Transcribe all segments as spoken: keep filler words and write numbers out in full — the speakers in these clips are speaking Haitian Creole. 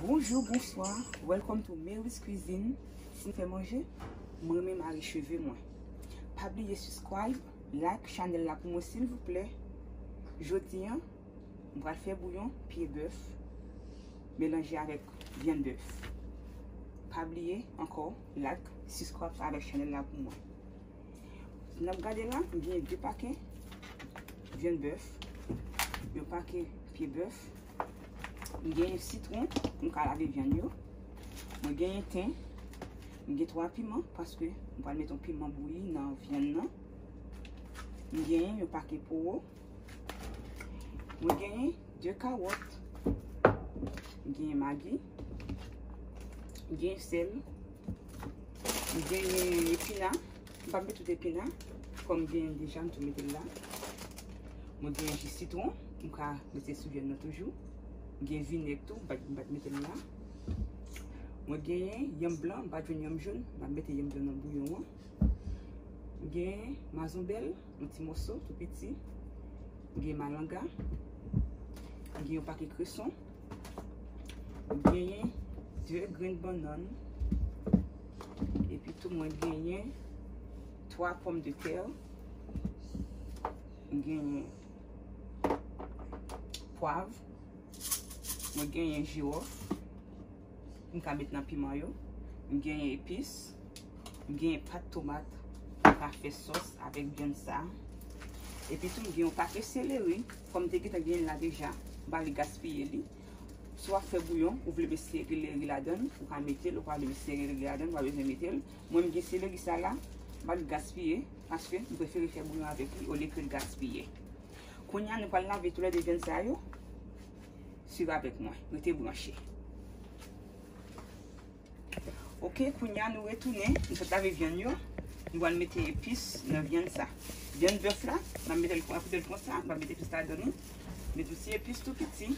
Bonjou, bonswa, welcome to Mary's Cuisine. Si m fè manje, mwen renmen mare cheve mwen. Pa bliye subscribe, like chanèl la pou mwen silvouplè. Jodi a, m pral fè bouyon pye bèf melanje avèk vyann bèf. Pa bliye ankò, like, subscribe avèk chanèl la pou mwen. N ap gade la, m genyen de pake vyann bèf, yon pake pye bèf, m genyen sitwon pou m ka lave vyann yo, mwen genyen ten, m gen twa piman paske m pral mete yon piman bouyi nan vyann nan, m genyen yon pake powo, mwen genyen de kawòt, m genyen magi, m genyen sèl, m genyen epina. M p ap met tout epina, kòm m genyen deja, m tou mete l la. Mwen genyen ji sitwon, m ka mete sou vyann nan toujou. M gen vinèg tou, m pa, m pa t mete l la. Mwen genyen yanm blan, m pa t jwenn yanm jòn, m ap mete yanm blan nan bouyon an. M genyen mazonbèl, yon ti moso, tou piti. M genyen malanga. M genyen yon pake kreson. M genyen de grenn bannann. Epi tou, mwen genyen twa pòmdetè. M genyen pwav. Mwen genyen jiwòf. M ka met nan piman yo. M genyen epis. M genyen pat tomat. M ka fè sòs avèk vyann sa. Epi tou, m gen yon pake seleri. Kòm m te gentan genyen l la deja, m pa vle gaspiye li. Si w ap fè bouyon, ou vle met seleri ladan l, ou ka mete l, ou pa vle met seleri ladan l, ou pa bezwen mete l. Mwen, m gen seleri sa la, m pa vle gaspiye, paske m prefere fè bouyon avèk li olye ke l gaspiye. Kounye a, nou pral lave toulède vyann sa yo. Swiv avèk mwen, rete branche. Oke, kounye a nou retounen, nou sot lave vyann yo. Nou pral mete epis nan vyann sa. Vyann bèf la, m ap mete l, m ap kite l konsa, m ap mete epis ladan li. Met yon ti epis tou piti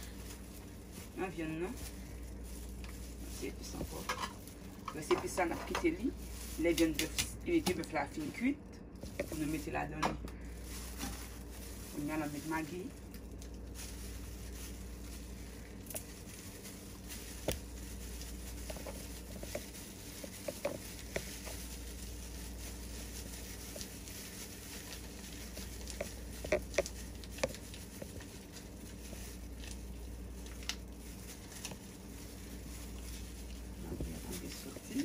nan vyann nan. Yon ti epis ankò. Rès epis la, n ap kite li. Lè vyann bèf, pye bèf la fin kuit, pou nou mete ladan li. Kounye a, n ap met magi. Magi a tanbe soti.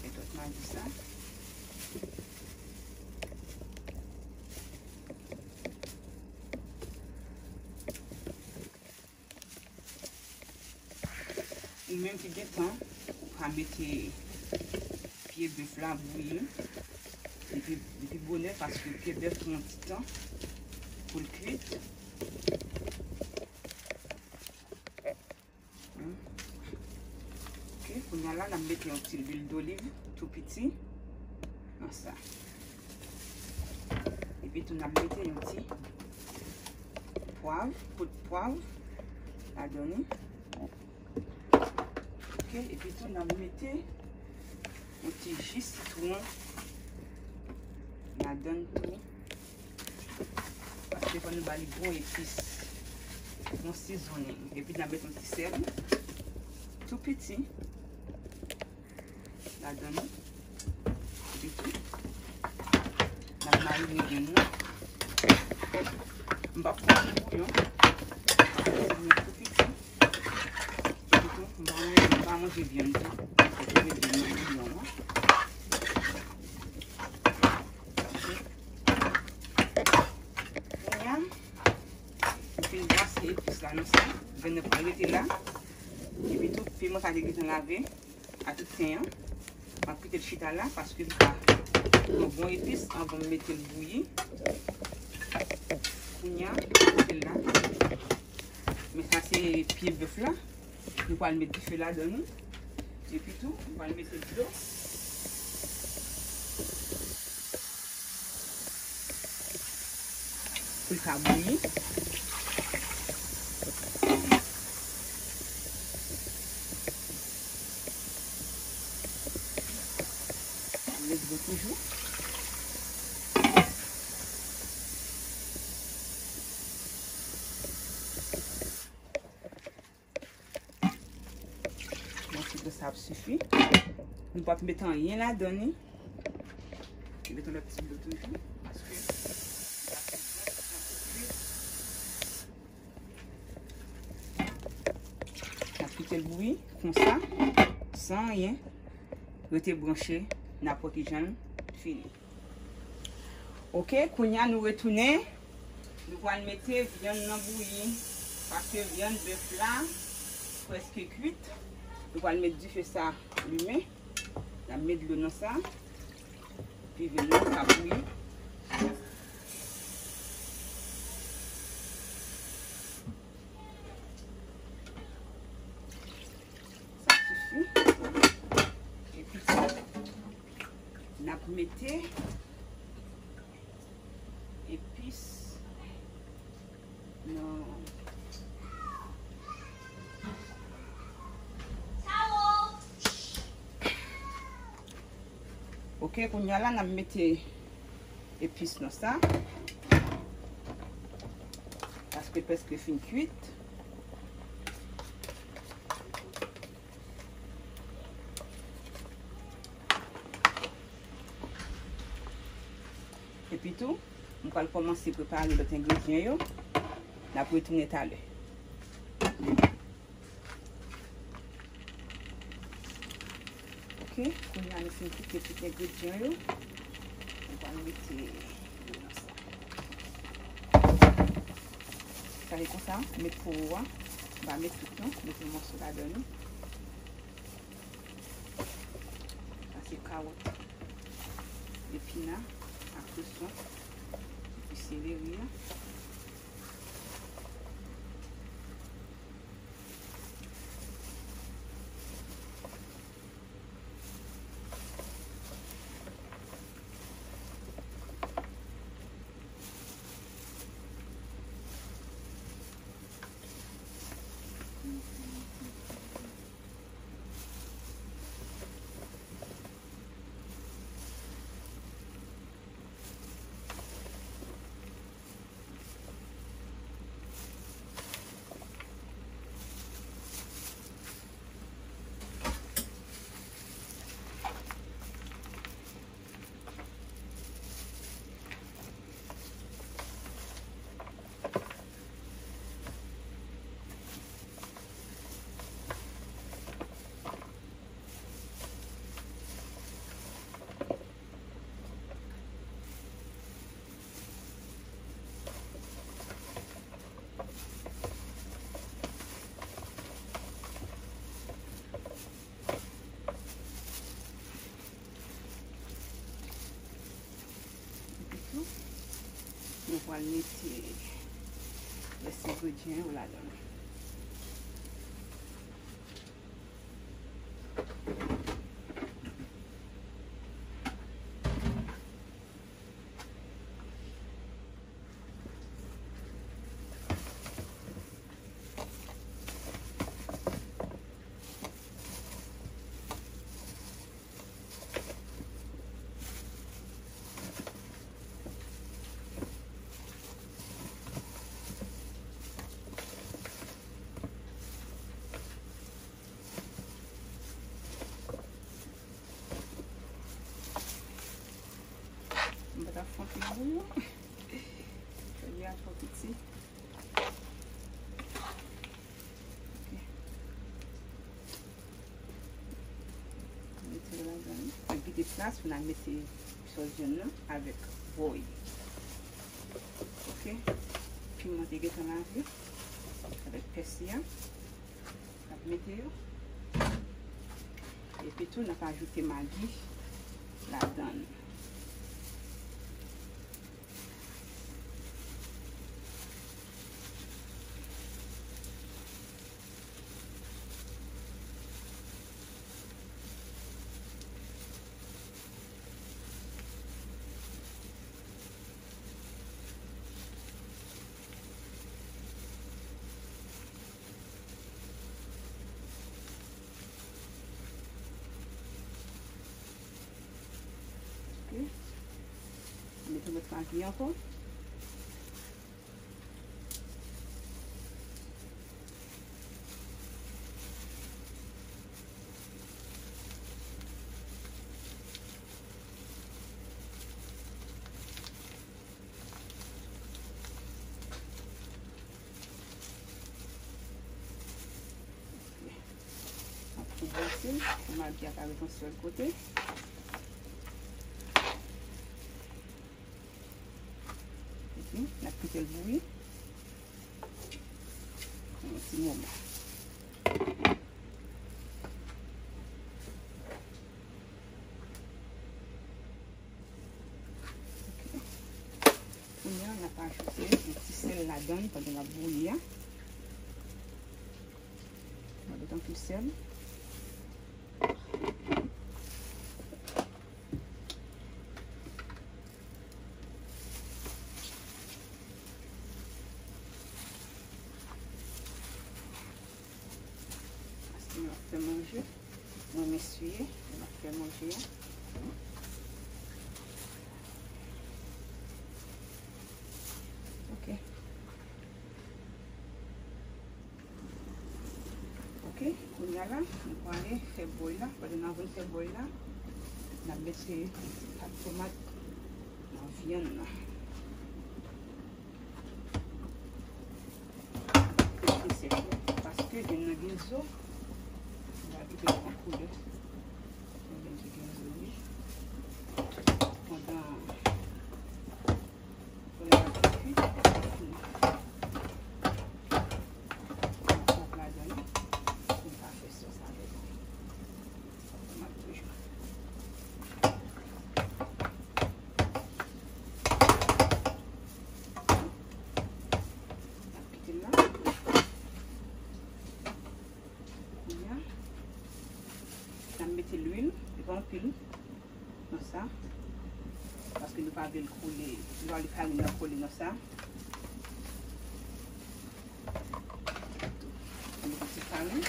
Met lòt magi sa. Ou menm ki gen tan, ou ka mete pye bèf la bouyi depi, depi bonè, paske pye bèf pran ti tan pou l kuit. Hmm. Oke, kounye a la, n ap mete yon ti lwil doliv tou piti nan sa. Epi tou, n ap mete yon ti pwav, poud pwav ladan li. Oke, epi tou, n ap mete yon ti ji sitwon ladan tou. Paske fò nou ba li bon epis, bon seasoning. Epi n ap met yon ti sèl tou piti ladan li. Epi tou, n ap marine vyann nan. M p ap fè anpil bouyon. M ap fè ti bouyon tou piti. Epi tou, m pa manje, m pa manje vyann tou. Mwen mete vyann nan bouyon an. Kounye a, m fin brase epis la nan sa. Vyann nan pral rete la. Epi tou, piman sa te gentan lave a tout ten an. M ap kite l chita la paske m ka pran bon epis anvan m mete l bouyi. Kounye a, m ap kite l la. Men sa se pye bèf la. Nou pral met dife ladan li. Epi tou, nou pral mete dlo. Pou l ka bouyi. Met dlo toujou. Sifi. Nou p ap met anyen ladan li. Li met yon lòt ti dlo toujou. Paske n ap kite l bouyi konsa, san anyen. Rete branche, n ap wè kijan l fini. Ok, kounye a nou retounen. Nou pral mete vyann nan bouyi. Paske vyann bèf la prèske kwit. Nou pral met dife sa limen. N ap met dlo nan sa. Epi vyann nan ka bouyi. Sa sifi. Epi n ap mete epis nan. Ok, kounye a la, n ap mete epis nan sa. Paske prèske fin kwit. Epi tou, m pral kòmanse prepare lòt engredyan yo. N ap retounen talè. Ok, kounye a nou fin koupe tout engredyan yo. Nou pral mete yo nan sa. Sa e konsa, met pou ou a. M pa met tout non, met yon mòso ladan li. Sa se kawòt, epina ak kweson, epi seleri a. Epi tou, nou pral mete rès engredyan yo ladan l. M pa t ap fè anpil bouyon. Fè li a twò piti. Ok. Mete l ladan li. Mwen kite plas pou n al mete sòs vyann nan avèk bòy. Ok. Piman te gentan lave avèk pèsi a. N ap mete yo. Epi tou, n ap ajoute magi ladan l. Ok. Mete lòt magi ankò. Magi a ka ret yon sèl kote. Epi, n ap kite l bouyi pou yon ti moman. Kounye a, n ap ajoute yon ti sèl ladan l pandan l ap bouyi a. Mwen met anpil sèl. Paske m ap fè manje. Mwen, m eswiye, m ap fè manje a. Ok. Ok, kounye a la, nou prale fè bòy la. Pandan n ap fè bòy la, n ap mete pat tomat nan vyann nan. Kite sèch la. Paske vyann nan gen zo, nou va kite l pran koulè. Vyann nan gen zo, wi. Pandan, pandan l ap kui, nou fini. N ap pran ladan li pou n ka fè sòs avè l. N ap toujou. N ap kite l la. Kounye a, n ap mete lwil, li pa anpil, nan sa. Paske nou pa vle l kole, nou pa vle farin nan kole nan sa. Mete ti farin.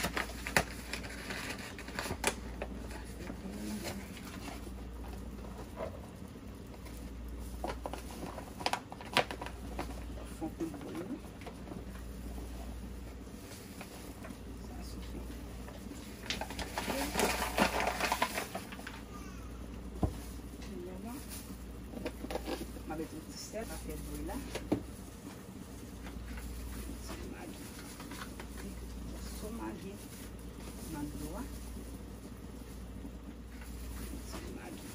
Fè yon ti bòl, wi. Sa sifi. Kounye a la, m a mete yon ti sèl, afè bouyi la. Ti Magi. Yon moso Magi nan dlo a. Ti Magi.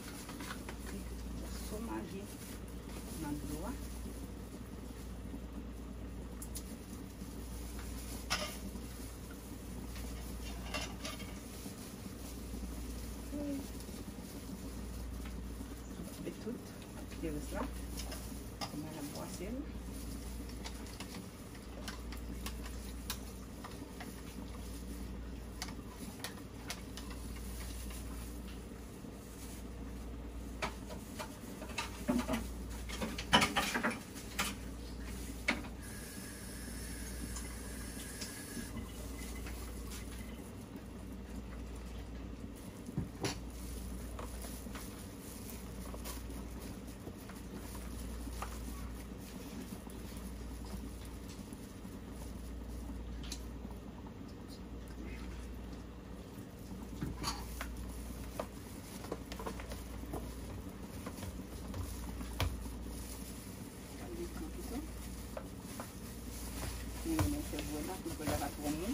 Yon moso Magi nan dlo a. Met tout, kite rès la. Kouman n ap bwase l. Mwen renmen fè bwè la, pou bwè la pa twò mou.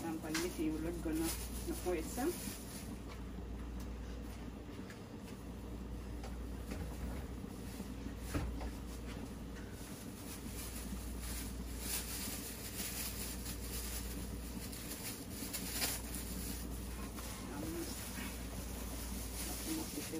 Mwen pral mete yon lòt grenn nan, nan ponyèt sa. N ap kòmanse fè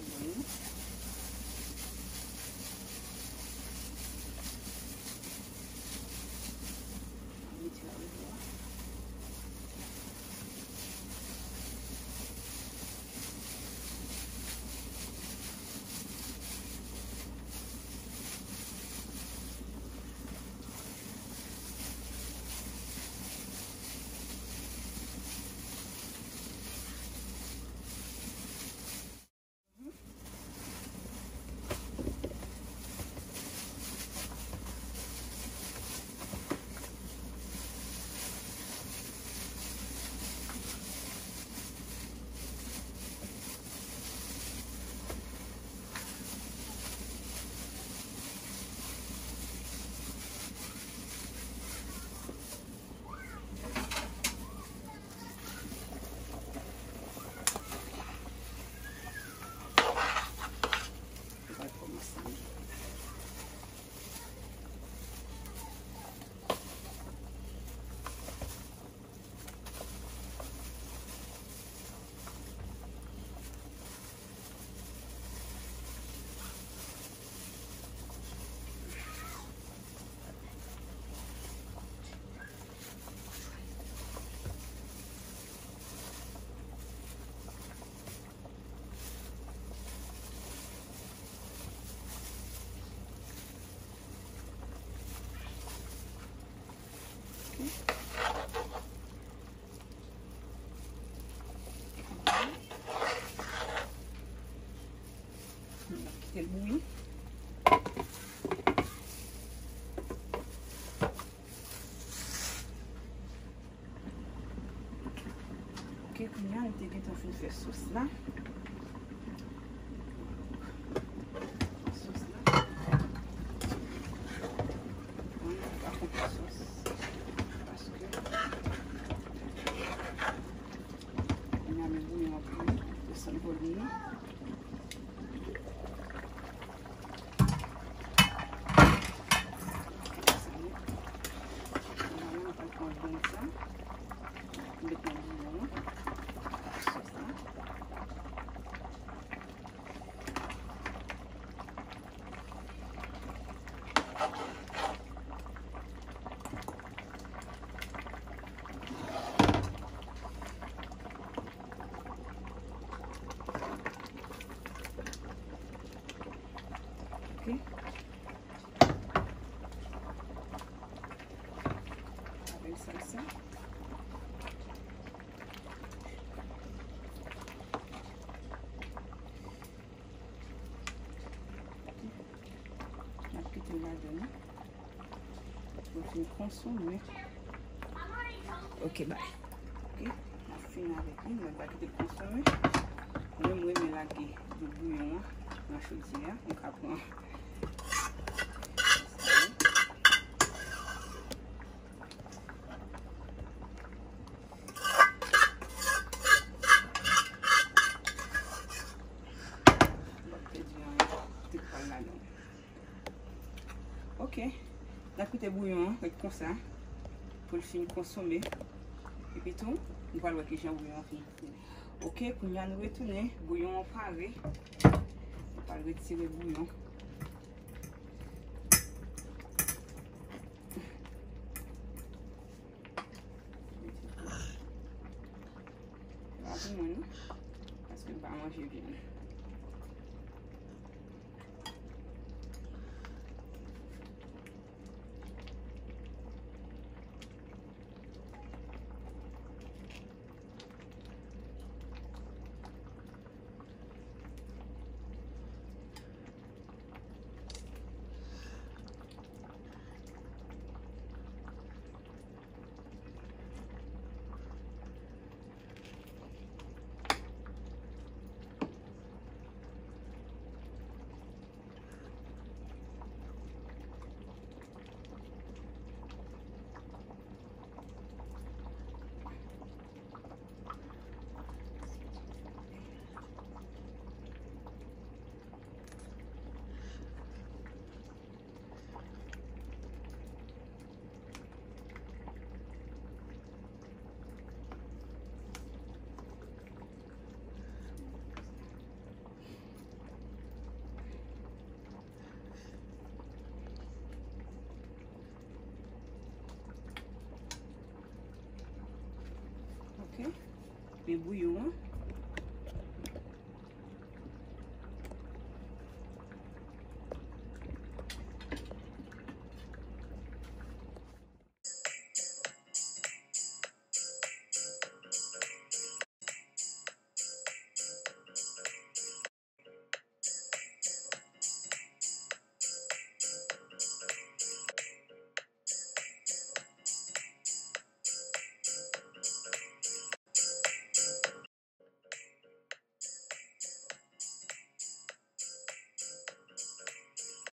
Mwen te gentan fin fè sòs la. Sòs la. Mwen pa konpli sòs. Paske kounye a men bouyon an ap bouyi, desann vòlim nan. Sa ye. Kounye a la, mwen pral pran grenn sa. Met nan bouyon an. Sòs la. Ok. Avèk salsa. N ap kite l ladan l pou l fin konsome. Ok, bay. Ok, n ap fini avèk li, mwen pa kite l konsome. Mwen, mwen renmen lage dlo bouyon an nan chodyè a. Mwen ka pran. Ok. N ap kite bouyon an ret konsa pou l fin konsome. Epi tou, nou pral wè kijan bouyon an fin. Ok, kounye a nou retounen. Bouyon an pare. Nou pral retire bouyon. Se pa pou mwen, non. Paske m pa manje vyann. Ok. Men bouyon an,